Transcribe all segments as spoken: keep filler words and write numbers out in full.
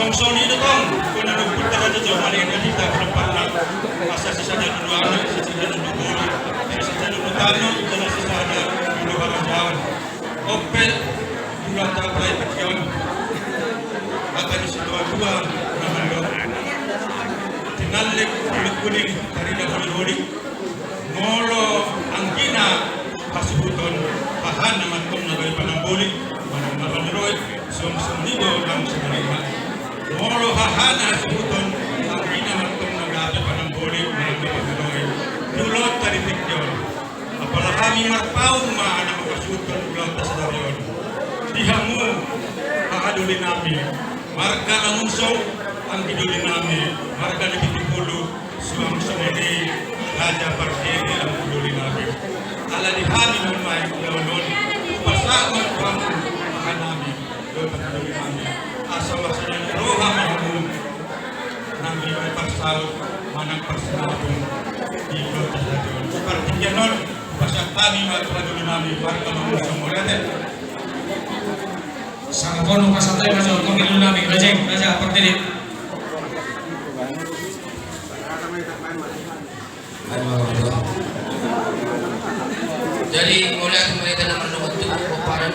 Songon i do tong, songon na dohot raja Jawa Bali, na hita pe na parna. Asa sisada do anak, sisada do boru, sisada do tano, jala sisada do harajaon. On pe, molo tapaihut tingki on, hata ni situatua na mandok: Tinallik bulung kuning, tarida holiholi. Molo anggina hasuhuton, hahana ma antong na gabe panamboli, manang marniroi, suang songon i do nang songon i ma. Molo hahana hasuhuton, anggina ma antong na gabe panamboli, manang na marniroi, di ulaonta di tingki on. Apala hami marpaung ma na mangkasuhuthon ulaonta sadari on. Di hamu, haha doli nami, marga Mangunsong, anggi doli nami, marga Napitupulu, suang songon i Raja Pardede, anggi doli nami. Ala di hami nuaeng ulaon on, hupasahat ma tu hamu, haha nami, dohot anggi doli nami, asa marsada ni roha ma hamu, nang di parsaut manang parsinabung di ulaonta sadari on. Partingkian on, hupasahat hami ma tu haha doli nami, marga Mangunsong, mauliate. Sangap on hupasahat hami ma jo tu anggi doli nami, Raja, Raja Pardede. Jadi, mauliate ma di hita na mardongan tu pomparan,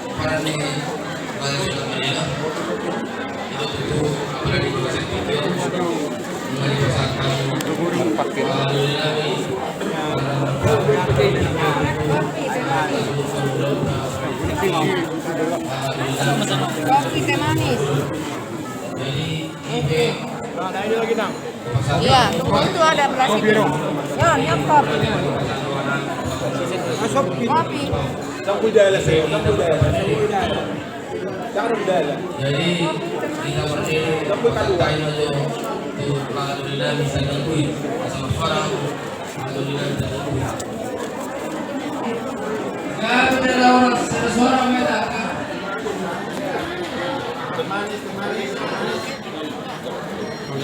pomparan ni Raja Sulamanila. Itu tutu, apala di dua senti dia. Mari pasahat. Kopi teh manis. Jadi, Oke. Iya, tunggu itu ada plastik. Ya, nyokop. Kopi. Jadi, kita berdiri, kita tayo, tuh, kalau di dalam bisa gangguin, sama suara.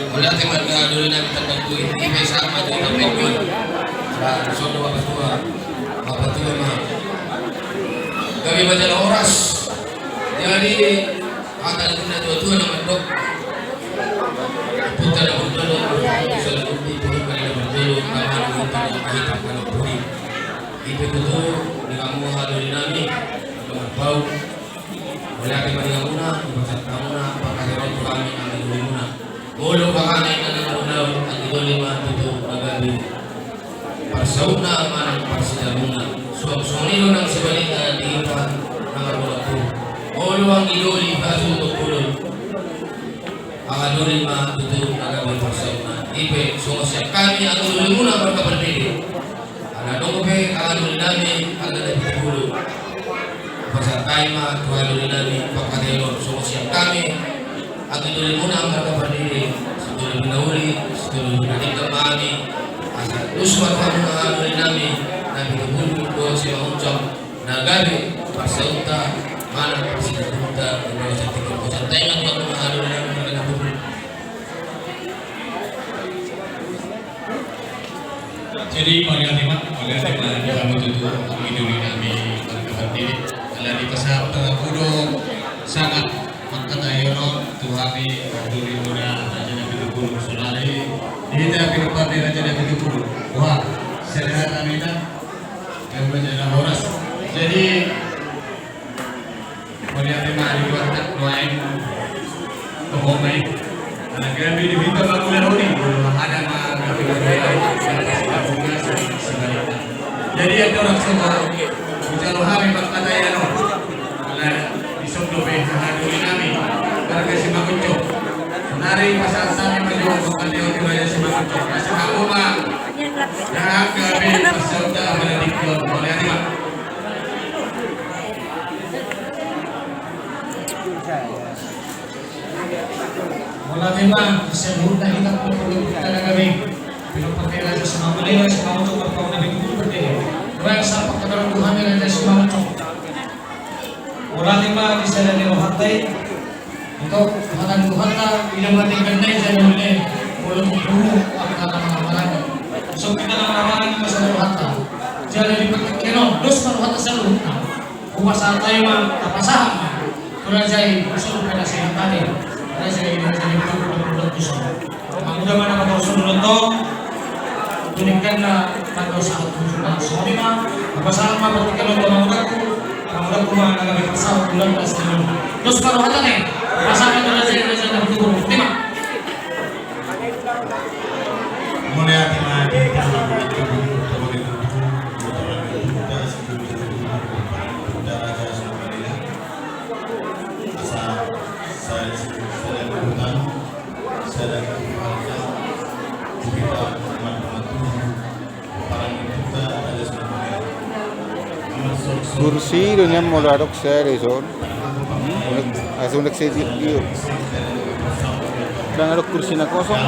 Mauliate ma di haha doli nami tandang kui, i pe sama tu tampil gol. Nah, sono bapak tua, bapak tua ma. Kami baca horas. Jadi, hata ni natuatua na mandok: Puta na mandok, bisa lebih, puta na mandok, kawan, puta na mandok, puta na mandok. Itu tutu di hamu haha doli nami, nomor pau. Mauliate ma di hamuna, hupasahat hamuna pangkataion tu hami anggi dolimuna. Molo hahana inna na marulaon, anggi doli ma tutu na gabe parsautna manang parsinabungna. Suang songon i do nang sebalikna di hita na mardongan tu. Molo anggi doli hasuhuton bolon, haha doli ma tutu na gabe parsautna. I pe songon sian hami anggi dolimuna marga Pardede. Ala adong pe haha doli nami anggi Napitupulu. Hupasahat hami ma tu haha doli nami pangkataion, songon sian hami anggi dolimuna marga Pardede, sitolu pinauli, sitolu pinatinggal ma hami. Asa dos ma rohamuna haha doli nami Napitupulu dohot Simangunsong, na gabe parsautna manang parsinabungta. Jadi mauliate ma, mauliate ma di hamu tutu anggi doli nami marga Pardede. Ala dipasahat hamu do sangap pangkataion on tu hami dolimuna Raja Napitupulu, saonari di hita pinompar ni Raja Napitupulu. Wah, saudara nami na, kami baca horas. Jadi, mauliate ma di Tuhan, nuaeng, toho ma i. Ala gabe di hita mangulahon i, molo hahana ma gabe mangulahon i, sebalikna. Jadi, andorang songon i, hujalo hami pangkataion on. Ala dison dope haha doli nami marga Simangunsong. Saonari pasahat hami ma jo pangkataion tu Raja Simangunsong. Asa hamu ma na gabe parsautna manang dikon. Mauliate ma. Mauliate ma, saluhutna hita pinompar ni Raja Simangunsong, Simangunsong marga Napitupulu Pardede. Nuaeng sangap pangkataion tu hami Raja Simangunsong. Mauliate ma di sada ni rohanta i. Antong, hata ni Tuhanta, ida ma tinggal nai jala ule, molo tubu, angka na mangamarani. Songon hita na mangamarani ma sada rohanta. Jala di partingkian on, dos ma rohanta saluhutna. Hupasahat hami ma, tapasahat ma. Raja i, solu pe na sehat tadi. Raja i, raja i, bukan bukan bukan bisa. Mudah mana kata solu nonton. Tuningkan na kata satu na solu ma. Apa salah ma berarti kalau nonton mudaku. Mudaku ma na kami pasal bulan tas ini. Terus kalau kata nih, pasal itu raja i, raja i, bukan bukan. Terima. Mauliate ma di Debata. Asa sada sada kebutuhan sada kebutuhan kita. Kursi do nian molo adong sada dison. Langsung dek sedi dio. Ndang adong kursi na kosong.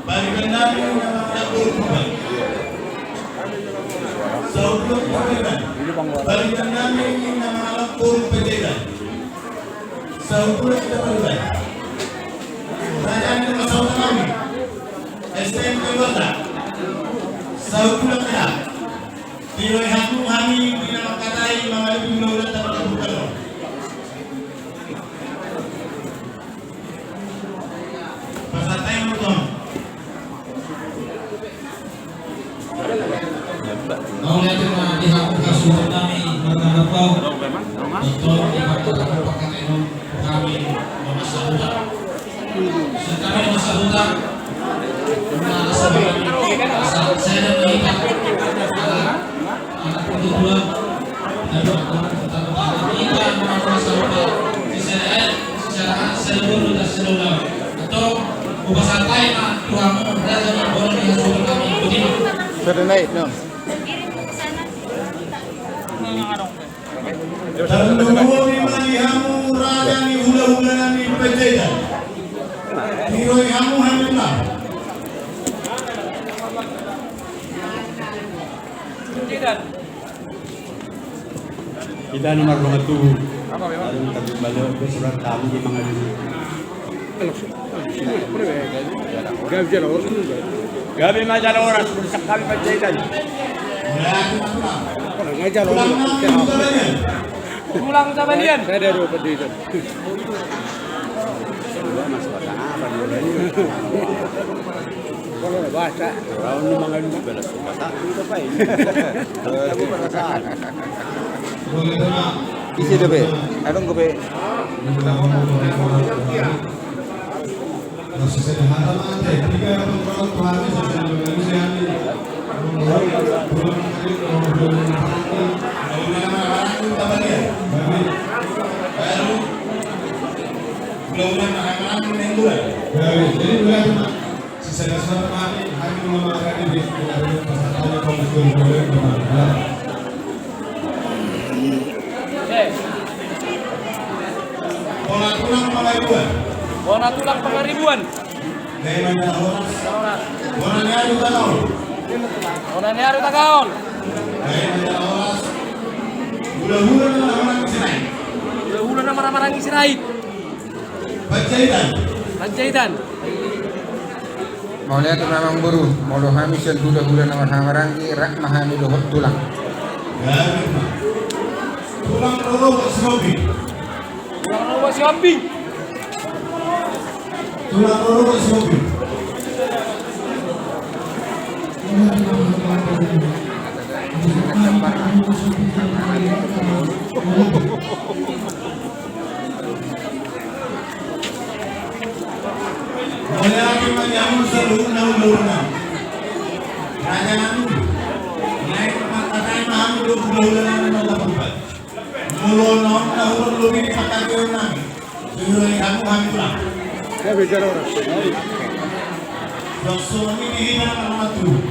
Baritan nami na mangalap boru Tuban. Saut Tuban. Baritan nami na mangalap boru Panjaitan. Saut Tuban. Raja ni na saut nami. S T M keluarga. Saut Tuban. Tiroi hamu hami di na mangkatai mangalap boru Tuban. Pasahat ma tu hamu. Mauliate ma di hamu hasuhuton nami marga Nabaw. Tontu di partuturan pakan eno hami mamasahuta. Sentami mamasahuta. Mamasahuta. Asa sada ma hita. Anak pertuturan. Lalu anak pertuturan. Hita mamasahuta. Sisada. Sada naik, non. Tarlumobi ma di hamu raja ni hulahula nami Panjaitan. Tiroi hamu hami ma. Hita na mardongan tubu. Adong tabi bale ope surat tamu di mangaji. Gabe jala horas. Gabe ma jala horas, mursak kami Panjaitan. Tulang Tabanian. Tulang Tabanian. Saya dari Panjaitan. Dua mas batang apa dulu? Kalau bahasa, orang nu mangalu balas kata, itu apa ini? Aku perasaan. Isi dope, adong dope. Jadi, bona tulang Pangaribuan. Bona tulang Pangaribuan. Bona ni ari Tagaol. Bona ni ari Tagaol. Hulahula na marhaha-maranggi Sirait. Hulahula na marhaha-maranggi Sirait. Panjaitan. Panjaitan. Mauliate ma amangboru, molo hami sian hulahula na marhaha-maranggi, rap ma hami dohot tulang. Tulang rorobot Sihombing. Tulang rorobot Sihombing. Tulang rorobot Sihombing. Mauliate ma di hamu saluhutna hulahula nami. Raja nami. Naeng mangkatai ma hami dohot hulahula nami na marhaha-maranggi. Molo na on na hurang lobi ni pangkataion nami. Tiroi hamu hami tulang. Suang songon i di hita na marhaha-maranggi.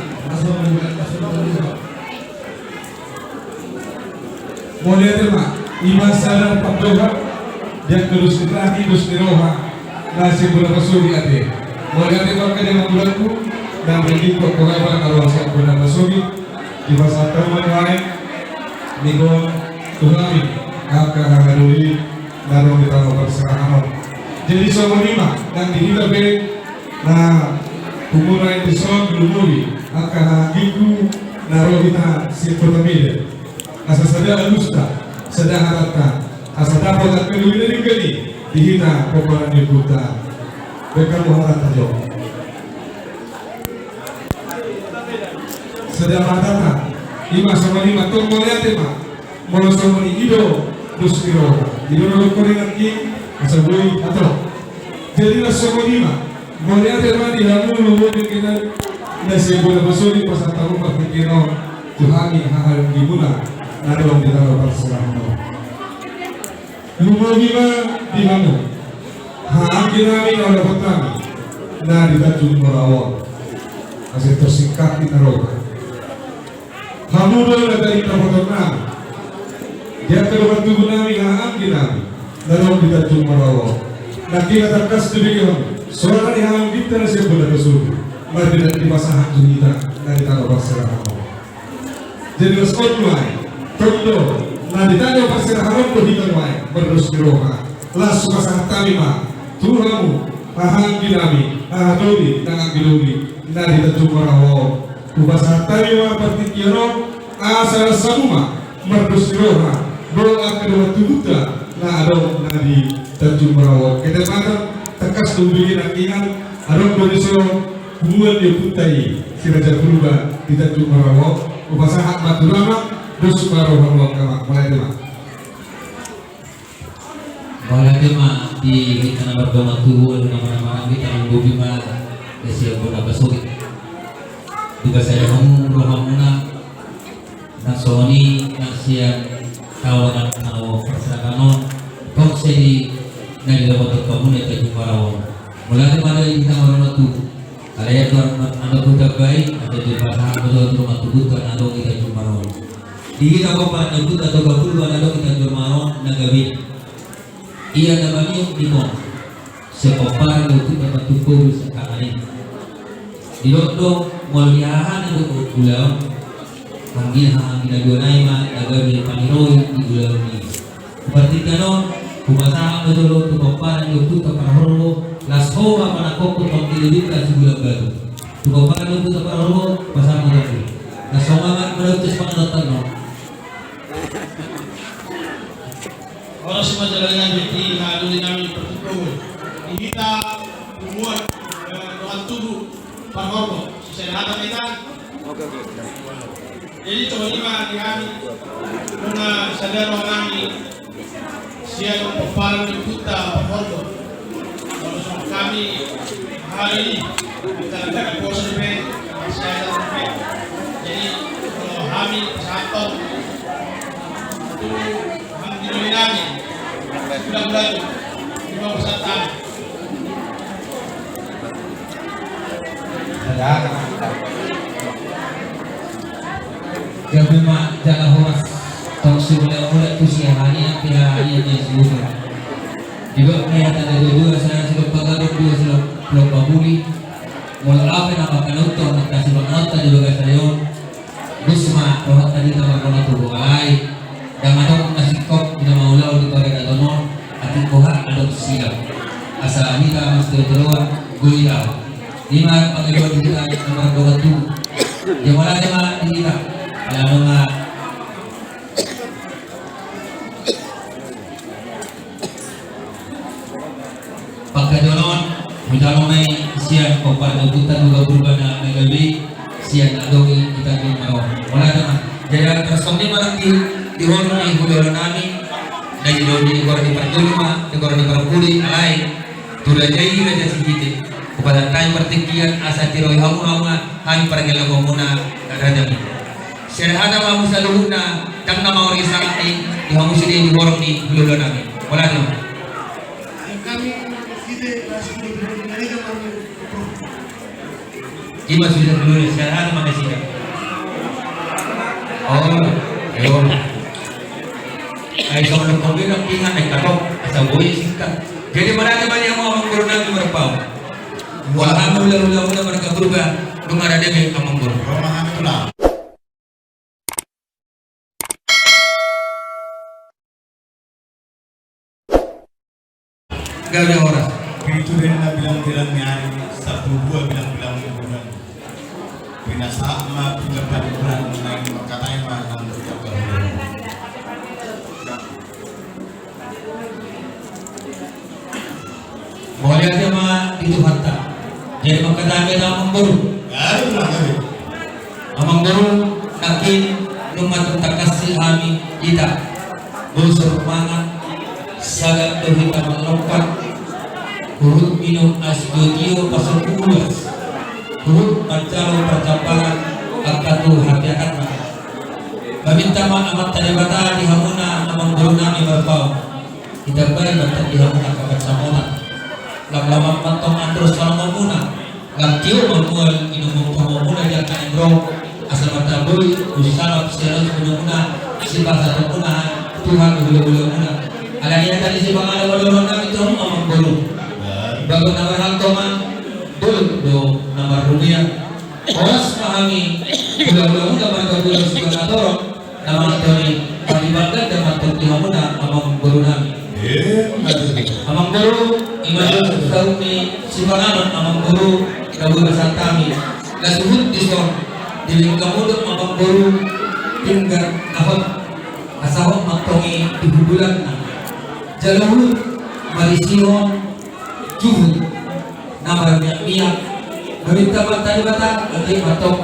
Mauliate ma, i ma sada pandohan, di angka dos ni roha, dos ni roha na sian bona pasogit ate. Mauliate ma angka dongan, amang inang, na mending tu angka roha na ro sian bona pasogit. Dipasahat ma nuaeng, ninna tu hami angka hahadoli na ro di tano parserahan on. Jadi songon i ma nang di hita pe na pungu na i dison, lumuli angka hahaanggiku na ro hita sian Kota Medan. Asa sada alusta, sada hatanta, asa dapot angka doli na denggan i. Di hita pomparan ni ompunta. Baen hamu hata tajo. Sada hata ma. Ima songon i ma, tong mauliate ma. Molo songon i, i do dos ni roha. I do na dohonon ni nangkin, asa boi, ato. Jadi na songon i ma. Mauliate ma di hamu lumobi nangkiningan na sian bona pasogit, pasahat hamu partingkian on tu hami haha anggimuna na adong di tano parserahan on. Lumobi ma di hamu haha anggi nami na ulaon nami na di Tanjung Moraon. Asa tersingkat di taroka. Hamu do na jadi tapoton nami. Di angka dongan tubu nami haha anggi nami na adong di Tanjung Moraon. Nangkin tangkas tubege hamu soara ni haha angginta na sian bona pasogit. Marhite na dipasahat tu hita na di tano parserahan on. Jadi las on nuaeng, tong do na di tano parserahan on do hita nuaeng mardos ni roha. Las hupasahat hami ma tu hamu haha anggi nami, haha doli nang anggi doli na di Tanjung Moraon. Hupasahat hami ma partingkian on asa las hamu ma mardos ni roha dohot angka dongan tubunta na adong na di Tanjung Moraon. Ketematan tangkas do hubege nangkiningan adong do dison punguan ni ompunta i si Raja Purba di Tanjung Moraon. Hupasahat ma tu damang, dos ma roha ni amang. Mauliate ma. Mauliate ma di hita na mardongan tubu, na marhaha anggi, tarlumobi ma di sian bona pasogit. Dipasahat hamu rohamuna. Na songon i na sian tano na parserahan on, tong sedi na didapothon hamuna i Tanjung Moraon. Mauliate ma di hita mardongan tubu. Alai ia Tuhan, na dohot hutambai, asa dipasahat ma tu dongan tubunta na adong i Tanjung Moraon. Di hita pomparan ni ompunta Toga Purba na adong i Tanjung Moraon na gabe. Ia na mamiuk di pon, sian pomparan ni ompunta Toga Purba sian tangan i. Didok do, molo di haha na dohot ulaon, anggiat haha anggi na dua nai ma na gabe paniroi di ulaon i. Partingkian on, hupasahat ma jolo tu pomparan ni ompunta parhorbo, las ho ma panangkok tu pangkililita si Bulan Batu. Tu pomparan ni ompunta parhorbo, pasahat ma jolo. Na songon i ma, mauliate ma, semangat on. Horas ma jala denggan di haha doli nami partubu. Di hita punguan, eh, dongan tubu parhorbo. Sisada hata ma hita. Oke, oke. Jadi songon i ma di hami. Nunga sada roha nami sian pomparan ni ompunta parhorbo. Molo songon hami, hami i, tarlumobi pe, sian pe. Jadi, molo hami, satu, tu, hami di nami, sudah mulai, di bawah satan. Gabe ma jala horas, tong simulemulem tu si hahani, angka hahani na siuhur. Didok na hata na dua-dua, sada sidok pagadok, dua sidok pamuli. Molo aha pe na mangkanuthon, na sipanganonta di bagasan ari on, dos ma rohanta di hita mardongan tubu, alai ndang adong na singkop di na mangulahon di paradaton on, atik boha adong silang. Asa hita masido-sidoan, boi taho. I ma pangidoan di hita na mardongan tubu. Ia mauliate ma di hita. Ala nunga pangkajonon, hujalo ma i sian pomparan ni ompunta Toga Purba na gabe, sian na adong i di Tanjung Moraon. Mauliate ma. Jadi, ala songon i ma nang di, di horong ni hulahula nami, na di do di gor ni parjolo ma, di gor ni parpudi, alai tu raja i raja sihite. Hupasahat hami partingkian asa tiroi hamu, hamu ma hami pargellengmuna, raja nami. Sada hata ma hamu saluhutna, ndang na mangorek sangap ni, di hamu sude di horong ni hulahula nami. Mauliate ma. I ma sude saluhutna, sada hata ma nasida. Oh, io. Ai songon na pamina pingan ai katok, asa boi singkat. Jadi mauliate ma di hamu amangboru nami marpaung. Wah, hamu hulahula, hulahula marga Purba, dung ada debe amangboru. Romangan tulang. Gabe horas. Pitu denna bilang-bilang ni ari, sampulu dua bilang-bilang ni bulan. Pinasahat ma pinggan paniburan, naeng mangkatai ma nang ucap kahulan. Tuhanta. Jadi mangkatai ma hita, Amangboru. Jadi, Amangboru. Amangboru, nangkin nunga tung tangkas hami hita bosur mangan, sagat do hita mangalompa, huhut minum asa tio pasombu ulos, huhut manjalo parjambaran angka tu habiatanna. Maminta ma Amanta Debata di hamuna, Amangboru nami Marpaung, ditambai ma tong di hamuna angka pansamotan. Lam lomak ma tong andor salonganmuna, lam tio ma mual inumon muna di angka na naeng ro, asa ma boi husalap sian lomo muna, sipasahaton muna Tuhan hulahula muna. Alani i, hata ni sipanganon ma dohonon nami tu hamu, Amangboru. Bagot na marhalto ma, dolok do na marrungea. Horas ma hami hulahula muna marga Bulan Sibangatorop, na mangaturhon i, padi bangga da mantong di hamuna, Amangboru nami. Eh, Amangboru, i ma jo saut ni sipanganon, Amangboru, na boi pasahat hami. Laos huhut dison, dilehon hamu do, Amangboru, pinggan na hot, asa hot mantong i di hundulanna. Jala huhut marisihon juhut na marmiakmiak. Maminta ma Amanta Debata, anggiat ma tong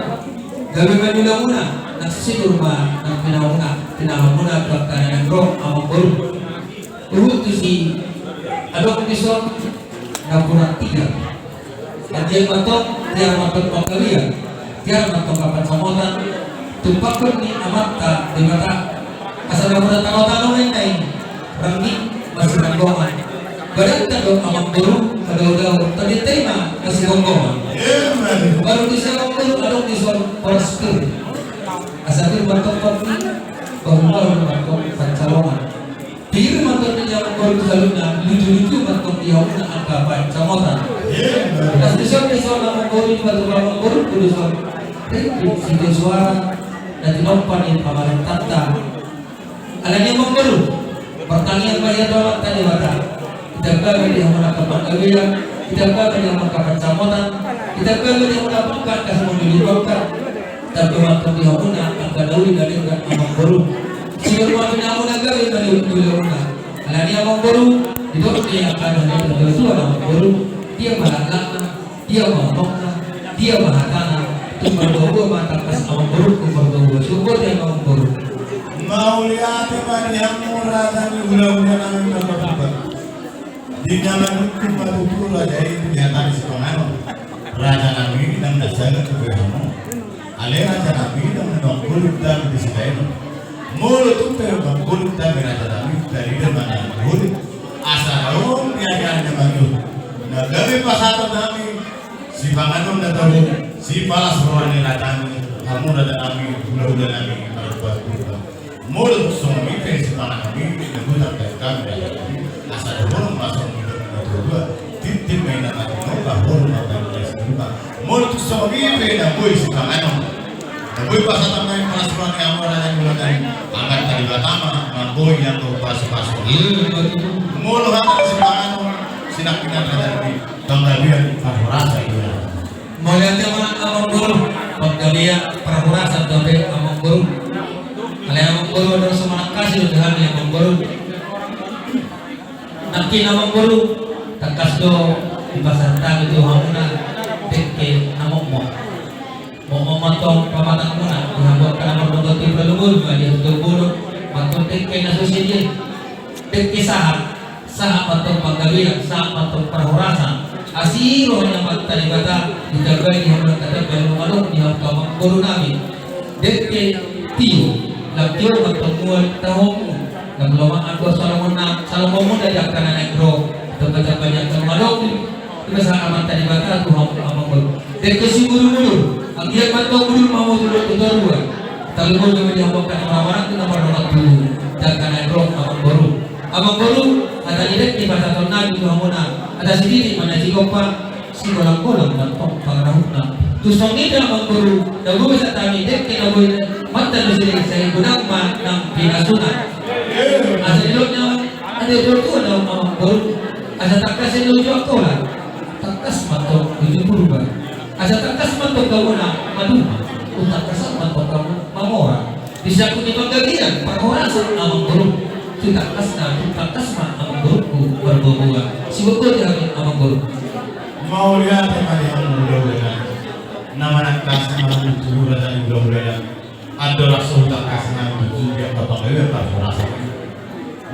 gabe ma di ulaonmuna, nang sitiur ma nang pinahanmuna, pinahanmuna tu angka na naeng ro, Amangboru. Huhut tusi, adong dison na kurang tiar. Anggiat ma tong tiar ma tong panggabean, tiar ma tong angka pansamotan, tumpakkon ni Amanta Debata. Asa na mura tanotano ma inna i, rangging ma sinanggongan. Badanta do, Amangboru, madao-dao, tadintei ma na sigomgoman. Baru disi, Amangboru, adong dison poras pir. Asa pir ma tong pir, bahul-bahul ma tong pansalongan. Pir ma tong di, Amangboru, tu saluhutna, luju-luju ma tong di hamuna angka pansamotan. Laos dison, dison, Amangboru, di batu, Amangboru, tu dison. Ringgit sitio suara na tinompa ni pamarentanta. Alani i, Amangboru, martangiang ma hita tu Amanta Debata. Ditambai ma di hamuna angka panggabean, ditambai ma di hamuna angka pansamotan, ditambai ma di hamuna pangkat, angka sumondul ni pangkat. Ditambai ma tong di hamuna angka na uli na denggan, Amangboru. Sian hamuna gabe ma di ulaonmuna. Alani i, Amangboru, didok ni angka na tua-tua, Amangboru, dia ma laklakna, dia ma unokna, dia ma hatana, tung marboaboa ma tangkas, Amangboru, tung marboaboa. Suhut ma, Amangboru. Mauliate ma di hamu raja ni hulahula nami, Amangboru. Di na manungkun ma tutu raja i di hata ni sipanganon. Raja nami, ndang na sagat tu be hamu. Alai raja nami, ndang na manggolit hami di sidaenon. Molo tung pe manggolit hami, raja nami, tarida ma na manggolit. Asa adong di ari-ari na mangihut, na gabe pasahaton hami sipanganon na tabo, sipalas roha ni raja nami, hamu raja nami, hulahula nami, marga Purba. Molo tung songon i pe sipanganon i, na boi tarbaen hami, raja nami, asa dohonon ma songon i do na tuatua. Tintin ma inna na tinopa, holong ma pamungka silupa. Molo tung songon i pe na boi sipanganon, na boi pasahaton nami, palas roha ni hamu raja ni hulahula nami, Amanta Debata ma mamboi anggo pasupasu. Molo hata ni sipanganon, sinangkinan raja nami, panggabean parhorasan i. Mauliate ma, Amangboru, panggabean parhorasan dope, Amangboru. Alai, Amangboru, adong so manangkasi do di hami, Amangboru. Nangkin, Amangboru, tangkas do dipasahat hami tu hamuna dengke na mokmok. Mokmok ma tong pamatangmuna, di hamu angka na mardongan tiur, na lumobi ma di hatutubu, mantong dengke na so sedia i. Dengke sahat, sahat ma tong panggabean, sahat ma tong parhorasan. Asi roha ni Amanta Debata, ditambai di hamuna angka tamba na adong di hamu, Amangboru nami. Dengke tio, lam tio ma tong mual tahomu. Lam lomak andor salonganmuna, salonganmuna di angka na naeng ro, tamba-tamba di angka na adong di, dipasahat Amanta Debata tu hamu, Amangboru. Dengke simudur-mudur, anggiat ma tong mudur ma hamu tu toruan. Tarlumobi ma di hamu angka na marhamaranggi, na mardongan tubu, di angka na naeng ro, Amangboru. Amangboru, hata ni dengke pasahaton nami tu hamuna, hata sititi ma na sigompa, sigolang-golang ma tong pangarahutna. Tung songon i pe, Amangboru, na boi pasahat hami dengke na boi mantan do sini, sai godang ma nang pinasuna. Asa didok ni, asa didok ni, Amangboru, asa tangkas i loju Angkola, tangkas ma tong loju Purba. Asa tangkas ma tong hamuna maduma, tung tangkas ma tong hamu mamora. Di saku ni panggabean parhorasan, Amangboru. Tung tangkas na, tung tangkas ma, Amangboruku, marboaboa. Siboto di hami, Amangboru. Mauliate ma di hamu hulahula nami. Na manangkas ma hamu tu hula nami hulahula nami. Andorang so hutangkas nami tu dia kapanggabean parhorasan.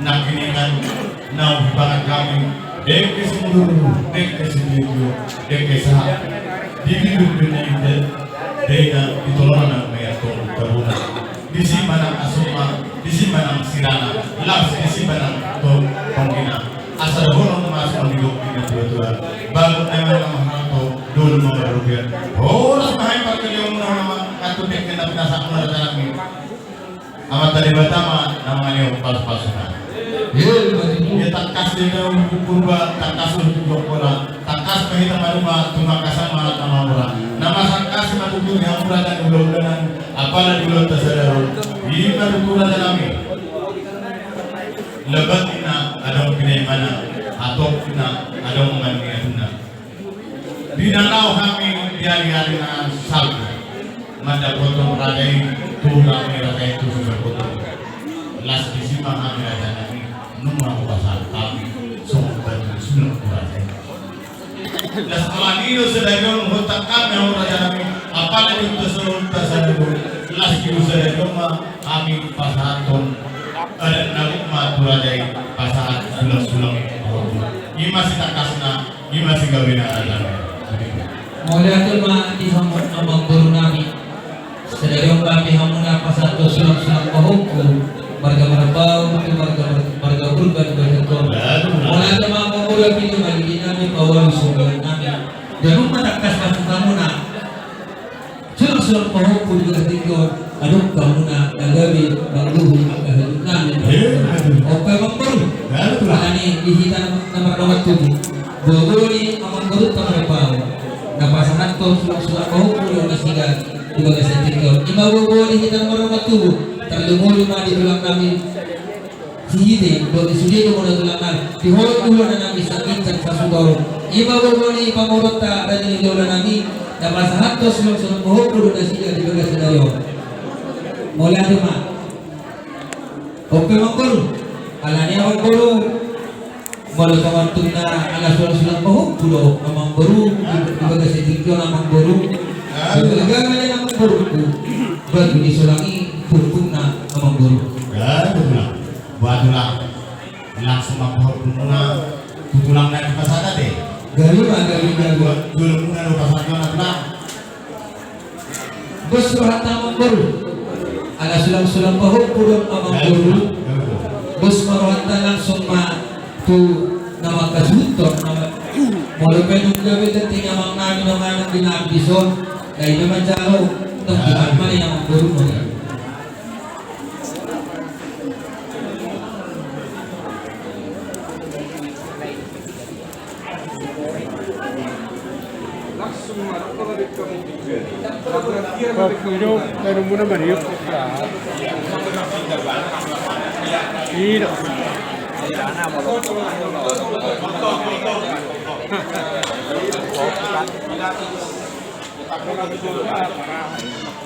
Nangkiningan naung hupangan hami dengke simudur, dengke sitio, dengke sahat. Di bibir dunia inda, dengke di tolonan na meaton tabuna. Disi ma nang asumna, disi ma nang sirana, laos disi ma nang tonggina. Asa dohonon ma songon nidok ni natuatua. Bagot na manang harato, dolu ma marrugian. Horas ma hami parkaliaon nama, atu dengke na pinasahat muna tanami. Amanta Debata ma na mangalehon pasu-pasuna. Ia tangkas do hita tu Purba, tangkas do hita tu Jongkona, tangkas ma hita maduma, tumangkasan ma na mamora. Na masangkasi ma tutu di hamu raja ni hulahula nami, apala di ulaonta sadari on. I ma tutu raja nami. Lebat ina adong pinaimana, hatop ina adong maniatuna. Di na laho hami di ari-ari na salpu mandapothon raja i, tu hami raja i tu susa potong. Las disi ma hami raja nami, nunga hupasahat hami songon batu ni sulang tu raja i. Las alani do sadari on huhut hami hamu raja nami, apala di ulaonta sadari on, las di ulaonta sadari on ma hami pasahathon adat na gok ma tu raja i, pasahat sulang-sulang i. I ma sitangkasna. I ma sigabena raja. Mauliate ma di hamu amangboru nami. Sadari on hami hamuna pasahathon sulang-sulang pahompu, marga Marpaung tu marga, marga Purba di Batak Toba. Mauliate ma amangboru, apinda ma di nami, paualu suang nami. Ganup ma tangkas pasahat hamuna. Sulang-sulang pahompu di bagasan tingki on, adong hamuna na gabe manggohi angka hajut nami. Oke amangboru. Alani di hita na mardongan tubu, boaboa ni amangboru ta Marpaung na pasahathon sulang-sulang pahompu do na siga di bagasan tingki on. I ma boaboa ni hita na mardongan tubu, tarlumobi ma di tulang nami. Sihite, dohot sude do molo tulang nami, di holong ni hulahula nami Sangginjang Sasuta on. I ma boaboa ni pamoruonta raja ni hulahula nami, na pasahathon sulang-sulang pahompu do na siga di bagasan sadari on. Mauliate ma. Oke amangboru. Alani amangboru, molo tongon tung na ala sulang-sulang pahompu do amangboru di bagasan tingki on amangboru. Gabe ma amangboru tu batu ni sulang i, pungpungna amangboru. Gabe ma tulang. Buat tulang. Langsung ma pahompu muna tu tulang na di pasahat ate. Gabe ma, gabe, gabe. Buat tulang muna do pasahat muna tulang. Bos rohanta amangboru. Ala sulang-sulang pahompu do amangboru. Gabe, gabe. Bos ma rohanta, langsung ma tu na mangkasuhuthon nama. Molo pe nunga gabe tenteng amang nami donganan di nami dison. Dai na manjalo tong di mana amangboru.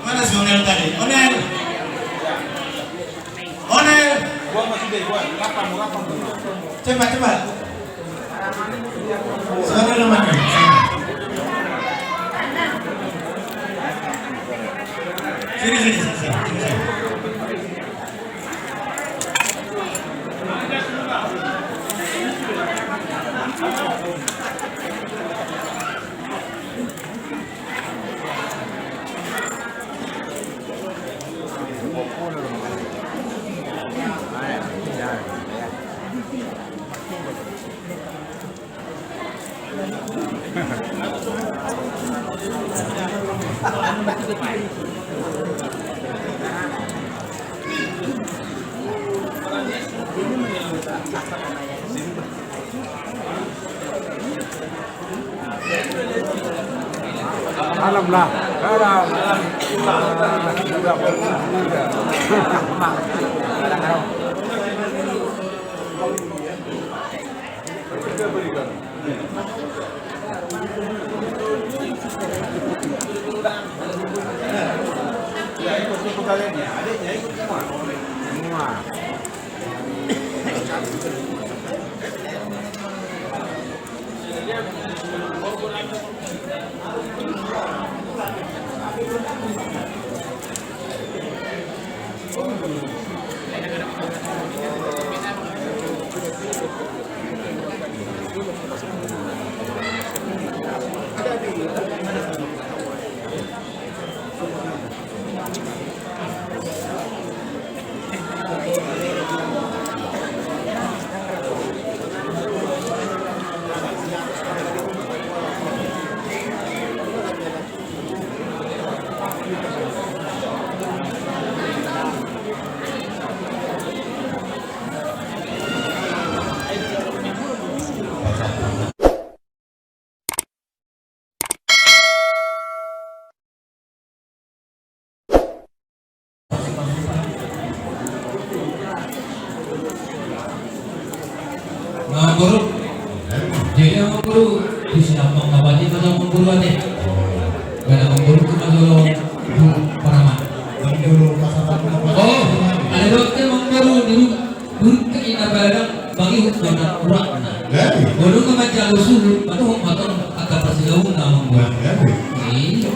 Mana si Onel tadi? Onel! Onel! Cepat, cepat. Sana rumahnya. Sini, sini, sini, sini, sini. Salam lah. Salam. Guru. Jadi amang guru, di sini apa nggak baca kata amang guru ate? Karena amang guru cuma dulu paraman. Oh, ada dokter amang guru dulu, dulu ke ina badan bagi hukuman kurang. Jadi. Guru ke baca lusuh, atau hukuman atau persilawan amang guru. Jadi. Iya.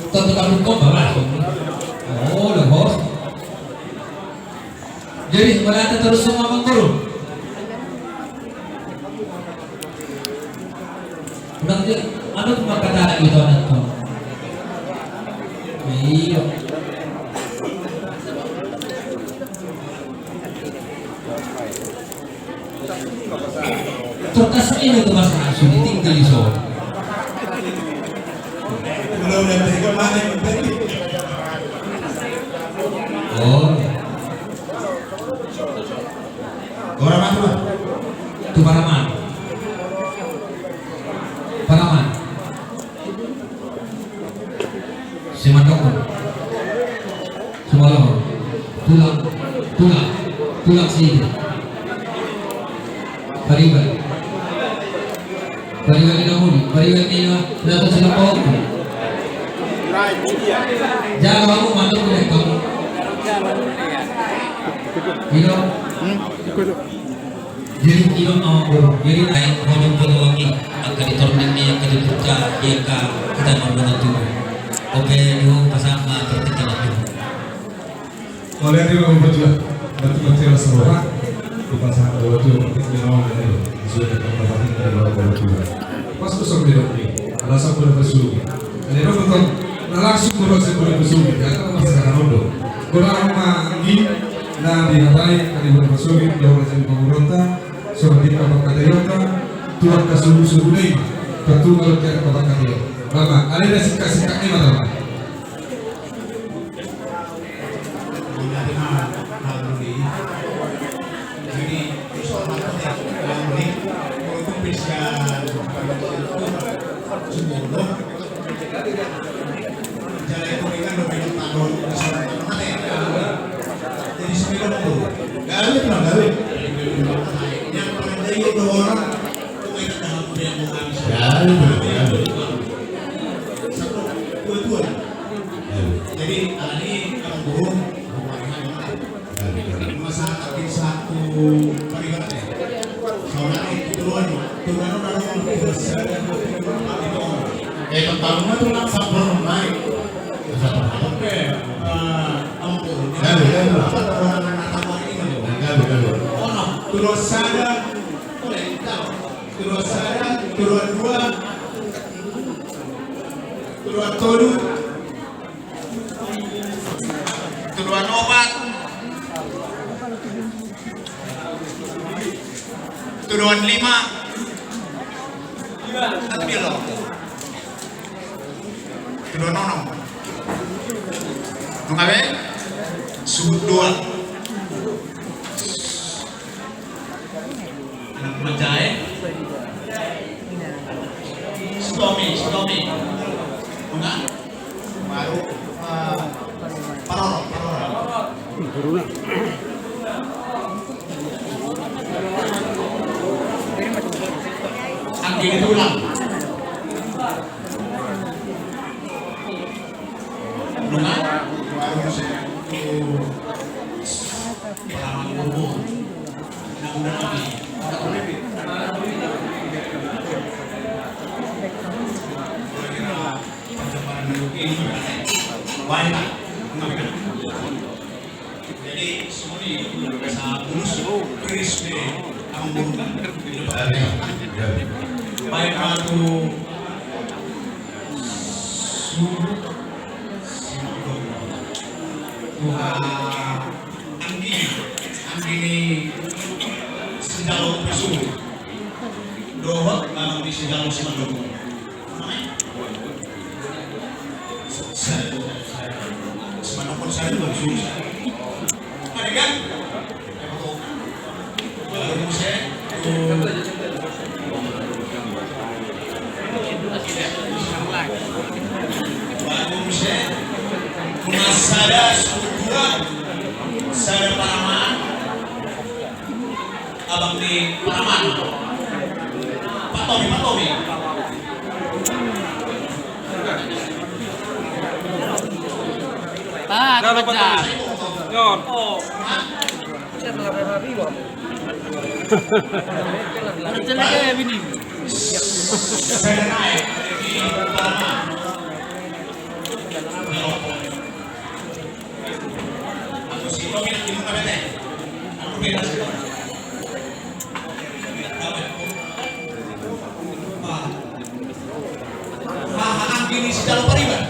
Tentu kamu kau balas. Oh, udah bos. Jadi, berarti terus semua amang guru. Nanti, anu cuma kata lagi tuh anak tuh. Iya. Kertas ini tuh mas langsung ditinggal di sono. Kalau udah tega mana yang penting? Oh. Paraman, Tuan. Tu paraman. Paraman. Simandokon. Sumalohon. Tulang. Tulang. Tulang sini. Pariban. Pariban ni na muli, pariban ni na, na tu sila pau. Jaga kamu, mantu, kamu. Ino. Jadi, ino, amang guru. Jadi, ai, ngomong pengawang i, angka di torning ni, angka di puta, di angka kita ngomong tu. Oke, dulu pasang ma, berarti kita tu. Oleh di bawah baju, batu batu yang serupa, di pasang bawah baju, di bawah baju, di bawah baju. Pas tu sampai dok ni, alasan pura pasung. Ini dok betul, na langsung pura saya pura pasung. Ya kan pas sekarang dok. Kurang manggi, na di habai, kan di pura pasung, di bawah baju pengurunta, so di bawah kata yota, tuan kasulu sulu deh, tentu kalau kita bawah kata yota. Bapak, ada dah sikap-sikap ni, Bapak. Jadi, terus hormat ya, yang ini, untuk bisa sumurung. Jadi, itu kan lebih tahu, jadi, sembilan puluh. Gawe, Bang, gawe. Yang paling jauh itu orang, itu kita dalam budaya mau habis. Gawe, Bang, gawe. Satu, dua, dua. Jadi, ala ni, amang guru, rumahnya di mana? Rumah sakit satu, pariban ya? Saudara itu duluan, duluan udah dong, terus saya dan dua, tiga, empat, lima orang. Eh, tempat rumah tuh kan satu rumah, naik. Satu rumah. Oke, eh, amang guru. Gawe, gawe. Apa orang anak tamu ini, amang guru? Gawe, gawe. Oh, no. Terus saya, boleh, tahu. Terus saya, terus dua, terus tolu. Tuduhan opat. Tuduhan lima. Satu dia lo. Tuduhan onom. Nunga be? Suhut dua. Anak manjae. Sitomi, sitomi. Nunga? Baru, eh, parorot, parorot. Anggi tulang. Nunga? Baru saya. Pengalaman umum. Anak muda lagi. Kira-kira. Baik. Jadi, semua ini bisa lulus, Chris di kampung. Baik, Ratu. Tuhan, anggi, anggi ni sijalo pesu. Dohot, anggi ni sijalo si Mandoko. Sada suhut dua, sada paraman. Aba Ni Paraman. Pak Tommy, Pak Tommy. Pak, Pak Tommy. Nyon. Hah? Saya telah berhabi, Bang. Saya telah kayak bini. Saya naik di Paraman. Haha, anggi ni sijalo pariban.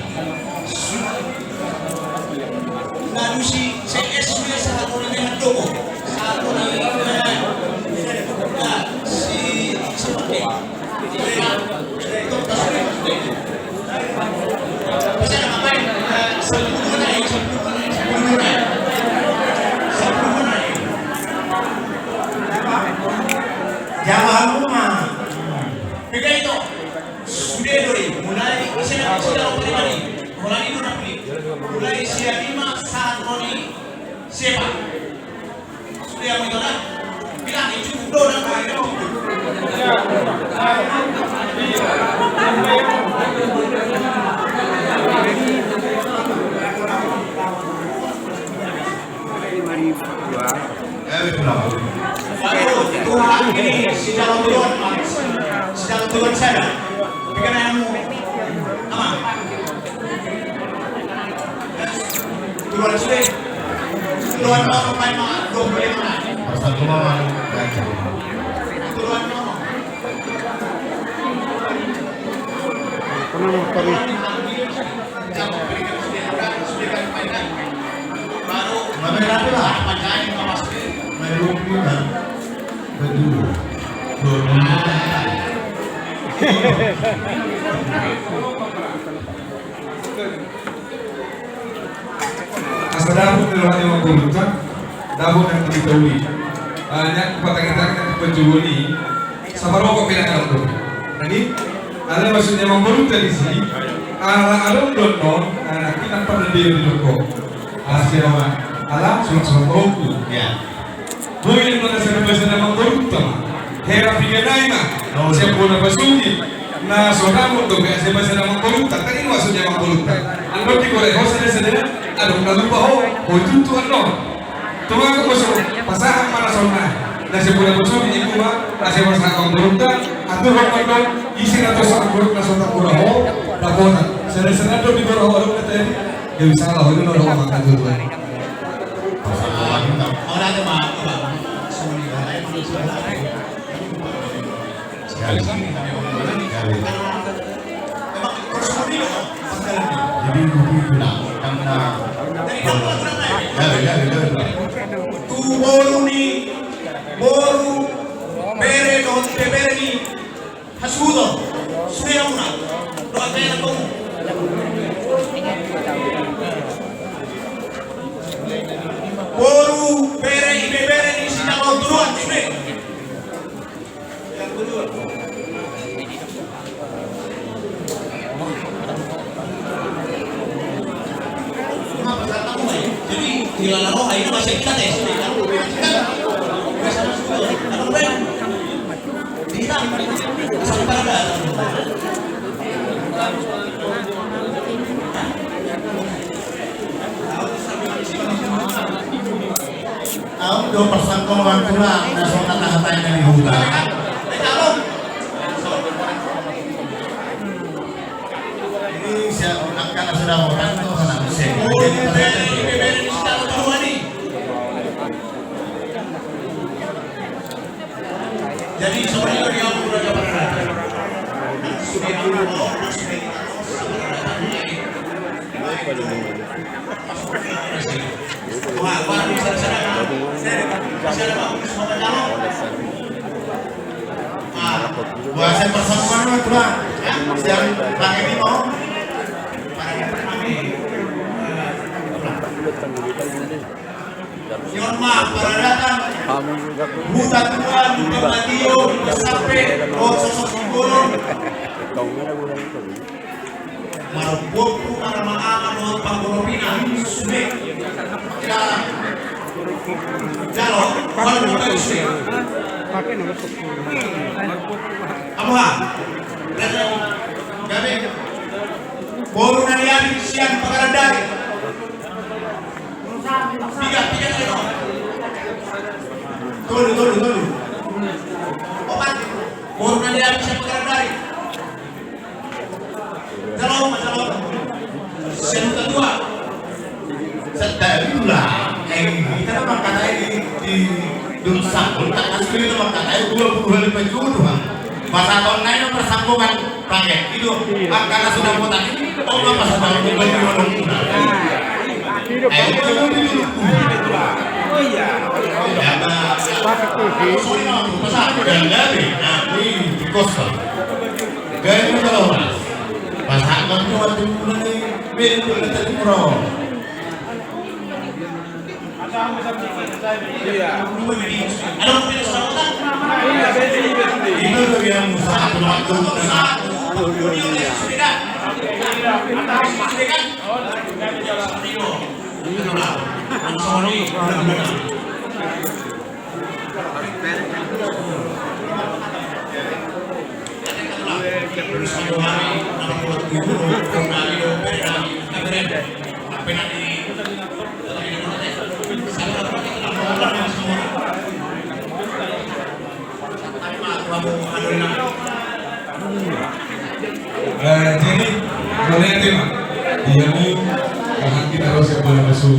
Nadu si C S sudah sahali ni handoko. Sahali ni, eh, si, si Jawa Ruma. Begitu. Sude do i. Mulai ise na sude do i. Mulai do na puli. Mulai sian ima sahat ro di sepa. Sude amu ito na. Bilang i cukup do na. Tuhan ini sijalo tuan, sijalo tuan sada. Bikin ayammu. Aman. Tuan sudah. Tuan mau main mah, dua puluh lima. Pasal gua mah. Tuan mau. Asa dapot ni roha ni amangborunta, dapot nang di tauli. Hanya patangitangit nang di panjogoni. Sabar rokok pina kalau tu. Jadi, alai maksudnya amangborunta disi, ala adong do annon, anak kita pernah dia di rokok. Ala sirama, ala surat-surat rokok. Ya. Boi do na sada sada amangborunta ma. Hera piga nai ma. Siap bona pasungit. Na so damot do be sada sada amangborunta. Tadi maksudnya amangborunta. Andon di kore ho sada sada. Adong na lupa ho. Ho itu tu annon. Tuma ko so pasahat mana sona. Na siap bona pasungit iku ma. Na siap pasahat amangborunta. Atur ho annon. Isi na to sa amangborunta so tak kura ho. Dapotan. Sada sada do di kore ho adong na tadi. Dia bisa lah. Ho itu na ho makan tu tu. Jadi begitu lah, karena tu boru ni, boru, bere dohot bebere ni. Hasuhuton, sude hamuna, dohot bere hamuna. Boru, bere, ibebere ni sijalo turuan, sude. Jadi, di lana roha, ini masih kita tes. Au do parsangkoman tulang na so tangkatai na di huta. Ini siap angka na sudah orang tu sana. Jadi sebenarnya dia pun ada pada. Sudah dulu, sudah. Buat saya persatuan lo tulang. Siang pakai bimo. Siang ma paradatan. Huta tua, huta patio, huta sampe, huta sosok simbolon. Marompuompu, marama-ama dohot panggolopina, sude. Jalo, jalo, jalo, sude. Amuha. Gabe. Boru Nariadi sian Pagarandai. Piga, piga, piga. Tolu, tolu, tolu. Opat. Boru Nariadi sian Pagarandai. Jalo, jalo. Sian Huta Tua. Setelah, eh, kita kan mangkatai di, di Dunsakul, tak asli kita mangkatai dua puluh hari penjodohan. Pas abang naik persambungan pakai itu, angka sudah kota ini, oh, apa sedang membeli orang muda. Eh, itu dulu. Oh, iya. Ya, Pak. Sorry, Pak. Pas aku dan Gabe, nah, ini di kos, Pak. Gaya Matalawas. Pasahat nang tu mati mulai beli beli tadi murah. Ini bagian usaha penonton. Eh, jadi, boleh tema. Dia mau bahan kita harus yang boleh masuk.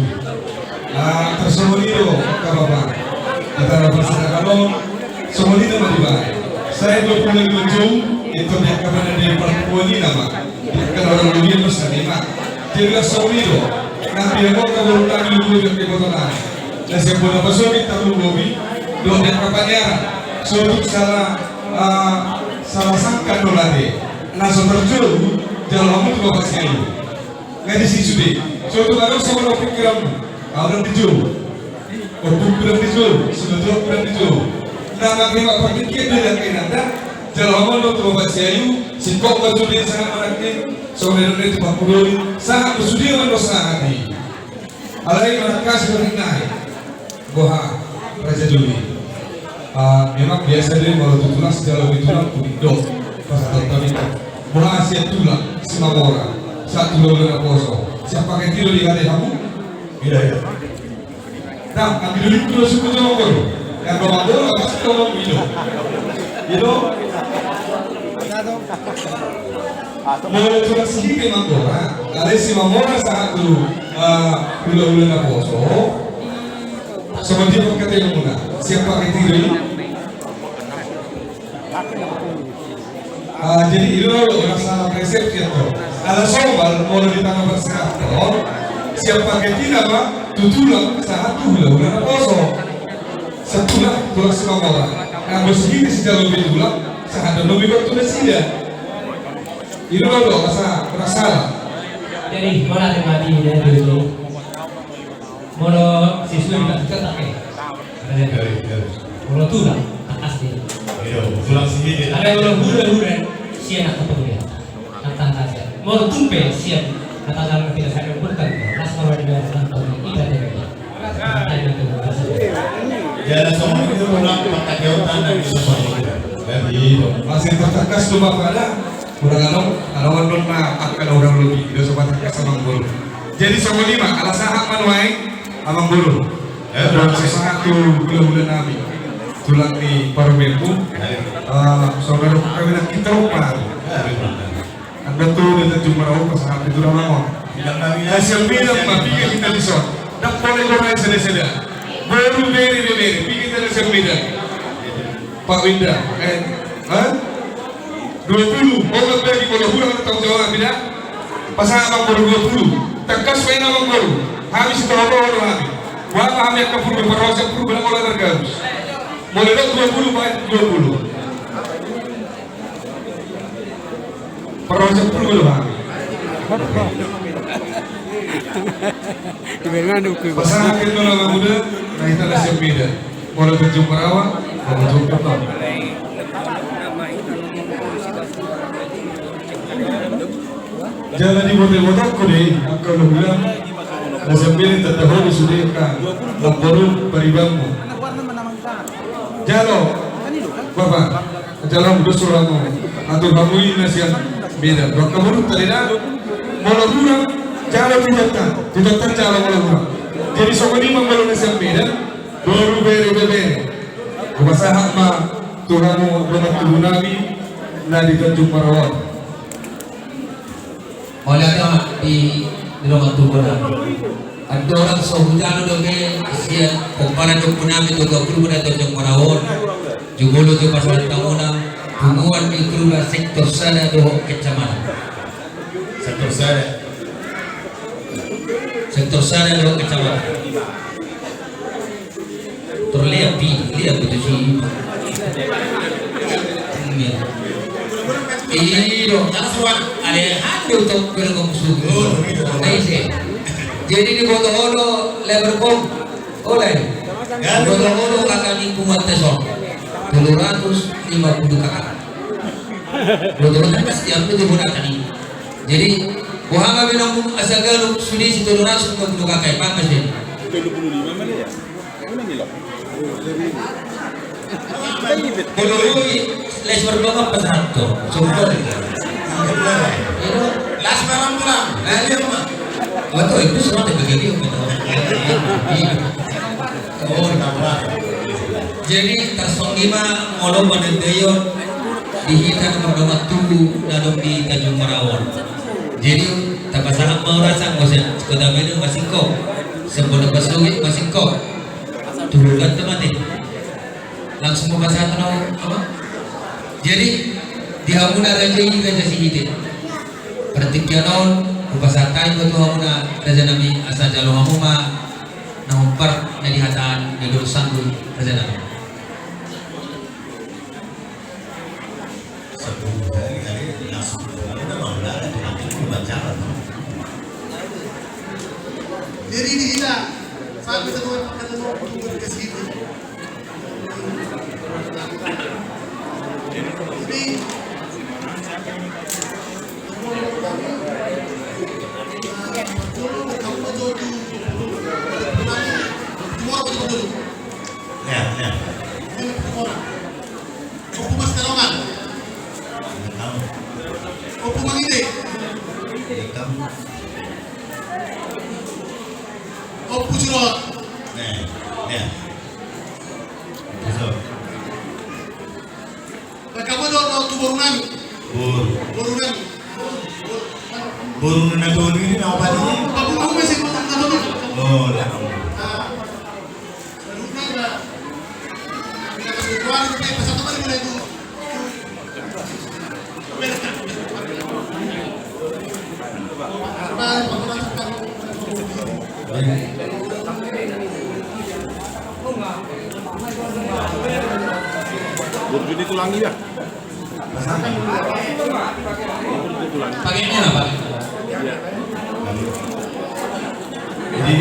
Ah, tarsongon i do, angka bapa. Hita na parserahan on, songon i do ma dibaen. Sai dua pulu lima Jun, itu dia kapan ada yang pertemuan ini nama. Dia kan orang dunia bersama, Mak. Jadi, songon i do. Nanti yang mau kabar utang di luar dari kota lain. Na sian bona pasogit tarlumobi, dohot di angka paniaran. So tung sala, ah, sala sangkan do late. Na so tarjou, jalo hamu tu Bapak Siayu. Nga disi sude. So tung adong songon na pikiranmu. Au ndang dijou. Ompungku ndang dijou, sinutuakku ndang dijou. Na manghemat partingkian do di angka inanta. Jalo hamu do tu Bapak Siayu, singkop ma sude sahat manangkin. Songon na nidok ni tumpakku doli, sahat do sude mandok sahat i. Alai manangkasi do ninna i. Boha, Raja Juli. Ah, memang biasa do i molo tu tulang, sijalo ni tulang tu indo. Pasahaton hami. Boha sian tulang, Simamora. Sahat tu hula-hula naposo. Sian paket i do digadai hamu? Iya, iya. Nah, anggi doli tu suku Jomogol. Yang Jomogol apa sih Jomogol itu? Itu. Molo tulang Sihite Manggora, alai Simamora sahat tu, eh, hula-hula naposo. Songon dia pangkataion muna. Sian paket i do i. Ah, jadi i do, rasa persepsi atau ala somal molo di tano parserahan, sian paket i nama tu tulang sahat tu hula-hula naposo. Sahat tulang, tulang Simamora. Anggo sihite sijalo be tulang, sahat do lobi tu nasida. I do, rasa, rasa. Jadi, molo ate mati, dia tu. Molo sisui tak cetak, eh. Molo tulang, tak pasti. Iya, tulang sihite. Ada molo hula-hula, sian angka pemuda. Kata-kata. Molo tumpe, sian. Kata-kata tidak saya kumpulkan. Asal ada yang nonton, tidak ada. Kata-kata itu. Jadi, songon i do tulang, pakai otak, dan bisa songon i do. Jadi, masih tertekas tu Bapak ada. Udah nganong, nganong nonton na, akan orang lebih. Tidak sempat tertekas sama guru. Jadi songon i ma, ala sahat ma nuaeng, Amangboru. Eh, sahat tu hula-hula nami. Tulang ni parumaenmu. Eh, saudara kami na kita rupa. Anda tu dia terjumpa orang pasahat itu nama. Sian Medan ma piga hita dison. Dapot orang sada-sada. Boru, bere, bebere, piga hita sian Medan. Pak Winda, eh, ha? Dua pulu, opat bagi bola hurang na tanggung jawab hami da. Pasahat Amangboru dua pulu. Tangkas baen Amangboru. Hami sitoho-toho do hami. Boha ma hami angka pulu, parroha sian pulu, bola targabus. Molo didok dua pulu, baen dua pulu. Parroha sian pulu do hami. Pasahat hami do na, Amangboru, na hita na sian Medan. Molo tu Jumrawa, molo tu Jumrawa. Jala diboto-botohon do i, angka hula-hula. Na sian Medan tanda holi sude angka lamboru paribanmu. Jalo. Bapa, jalo hamu dos rohamu. Atur hamu i na sian Medan. Angka boru tadi na, molo hurang, jalo titanta, titanta jalo molo hurang. Jadi songon i ma molo na sian Medan, boru, bere, ibebere. Hupasahat ma tu hamu dongan tubu nami na di Tanjung Maraon. Mauliate ma di, di dongan tubu nami. Andorang so hujalo dope sian pomparan ni ompu nami tu dongan tubu na di Tanjung Maraon. Jumolo jo pasahat hamuna punguan ni Purba sektor sada dohot kecamatan. Sektor sada. Sektor sada dohot kecamatan. Terlihat di, lihat betul sih. Iya. Iyo. Ada hati untuk bergabung. Jadi diboto ho do lebar kom. Olai. Diboto ho do kaka ni punguan tes on. Tolu ratus lima puluh kaka. Diboto ho do pasti apa diboto kaka ni. Jadi boha ma be naung asa ganup sude si tolu ratus lima puluh kaka i, paham ma sude? Tolu puluh lima mana ya? Mana ni lo? Tolu puluh lima, les marbangap pas hanto. Coba. Las barang pulang. Nah, dia mah. Waduh, itu semua terjadi. Oh, di kamar. Jadi tarsongon i ma molo panandaion di hita na mardongan tubu na adong di Tanjung Maraon. Jadi tapasahat ma hurasa muse, Kota Medan masingkop, Sempona Pasogit masingkop. Turun kan temate. Langsung pasahat na apa? Jadi di hamuna raja i, Raja Sihite. Partingkian on hupasahat hami ma tu hamuna raja nami, asa jalo hamu ma na hombar na di hata ni dolok sanggu, raja nami. Jadi di hita sampai satu orang pakai telur, tunggu dikasih itu. Jadi Ya, ya. Ompu Mastalongan. Ompu Mangide. Ompu Sirot. Nah, ya. Betul. Raka ma do tu boru nami. Boru. Boru nami. Boru na tolu i na opat i. Boru nami si boru na tolu i. Oh, lah. Ah. Boru nami. Kita kasih boru nami, pas satu kali boleh tu. Burju ditulangi ya. Pakai ini apa? Jadi,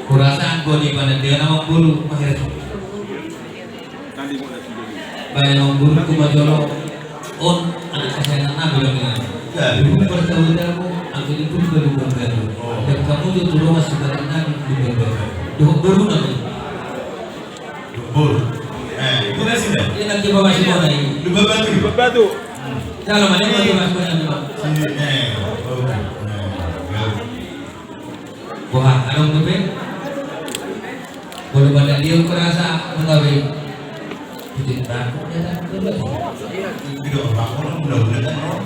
Hurasa anggo di panandian amang boru Maher. Baen amang boru tu ma jolo on anak kesayangan nami do bilang. Dulu bertemu-temu anggo di Purba Lumban Batu. Dan kamu jo tu rumah sekarang nami Lumban Batu. Dohot boru nami. Lumbur. Eh, itu nasi dah. Ini nanti bawa si Bona ini. Lumban Batu. Lumban Batu. Dalam ada yang bawa si Bona ini, Pak. Sini, eh. Oh, eh, ya. Wah, ada yang lebih. Boleh pada dia merasa mengawin. Tidak takut ya, takut. Tidak, orang muda-muda kan, no?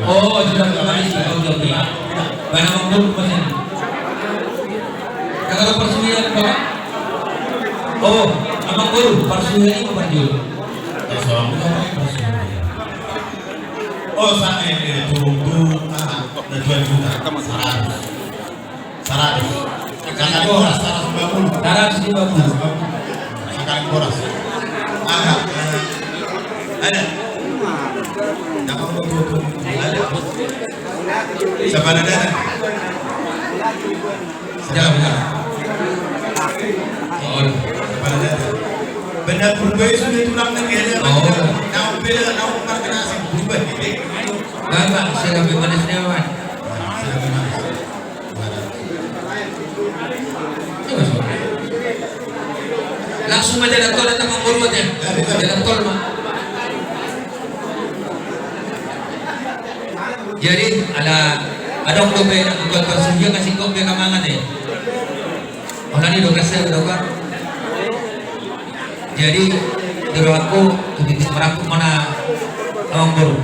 Oh, sudah kembali, sudah kembali. Mana mengurus mesin? Kalau persuian, Bapak? Oh, amang boru, persuian ini apa, Jul? Eh, soalnya apa ya persuian? Oh, sa-, eh, eh, turun, turun, ah, ada dua juta, seratus. Seratus. Sakali boras, seratus lima puluh. Seratus lima puluh. Sakali boras. Aha, eh, ada. Dapat betul-betul. Ada. Siapa ada dana? Jangan, jangan. Oh, siapa ada dana? Benda purba itu dia tulang negara. Oh. Naung beda, naung marga nasi purba ini. Bapak, siapa mana, siapa? Siapa mana? Mana? Langsung ma jalan tol, datang ma boru ate. Jalan tol ma. Jadi ala adong dope na buat sungguh kasih kau be kamangan e. Onan i do kasih do kan. Jadi doro aku tu titik merampok mana amang boru.